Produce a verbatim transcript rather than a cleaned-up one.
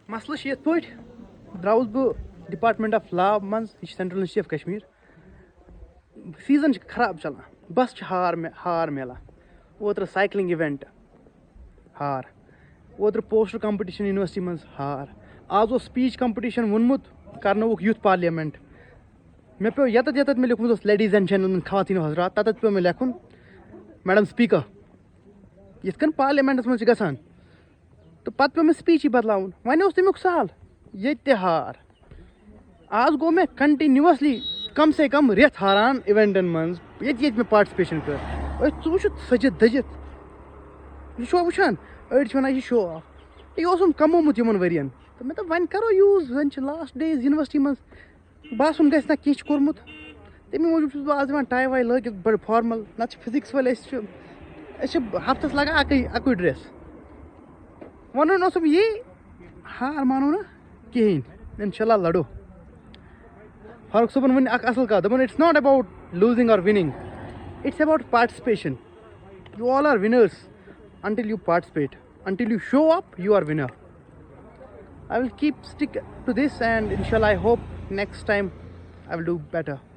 مسلہٕ چھُ یِتھ پٲٹھۍ، درٛاوُس بہٕ Department of Law منٛز، یہِ چھِ Central University of Kashmir۔ Season چھِ خراب چلان، بس چھِ ہار مےٚ، ہار میلان۔ اوترٕ cycling event، ہار۔ اوترٕ poster competition university منٛز، ہار۔ آز اوس speech competition ووٚنمُت، کرنووُکھ youth parliament۔ مےٚ پیوٚو یَتَتھ یَتَتھ مےٚ لیوٚکھمُت اوس ladies and gentlemen، خواتین و حضرات، تَتَتھ پیوٚو مےٚ لیکھُن، madam speaker، یِتھ کٔنۍ parliamentس منٛز چھِ گژھان۔ تہٕ پَتہٕ پیوٚو مےٚ speechٕے بدلاوُن۔ وۄنۍ اوس تَمیُک سہل، ییٚتہِ تہِ ہار۔ آز گوٚو مےٚ continuously کم سے کم رٮ۪تھ ہاران eventن منٛز، ییٚتہِ ییٚتہِ مےٚ participation کٔر۔ أتھۍ ژٕ وٕچھُتھ سٔجِتھ دٔجِتھ۔ یہِ چھُوا وٕچھان؟ أڑۍ چھِ وَنان، "یہِ show off۔" یہِ اوسُم کمومُت یِمن ؤرین۔ تہٕ مےٚ دوٚپ، وۄنۍ کرو use، وۄنۍ چھِ last days university منٛز۔ باسُن گژھِ نہ کینٛہہ چھُ کوٚرمُت۔ تَمی موٗجوٗب چھُس بہٕ آز یِوان tie وے لٲگِتھ، بڑٕ formal۔ نتہٕ چھِ physics وٲلۍ، أسۍ چھِ، أسۍ چھِ ہفتس لاگان اَکٕے، اَکُے dress۔ وَنُن اوسُم یی، ہار مانو نہٕ کِہیٖنۍ، اِنشاء اللہ لڑو۔ فاروق صٲبن ؤنۍ اکھ اَصٕل کَتھ، دوٚپُن، "It's not about losing or winning, it's about participation. You all are winners until you participate. Until you show up, you are winner." I will keep stick to this, and inshallah, I hope next time I will do better.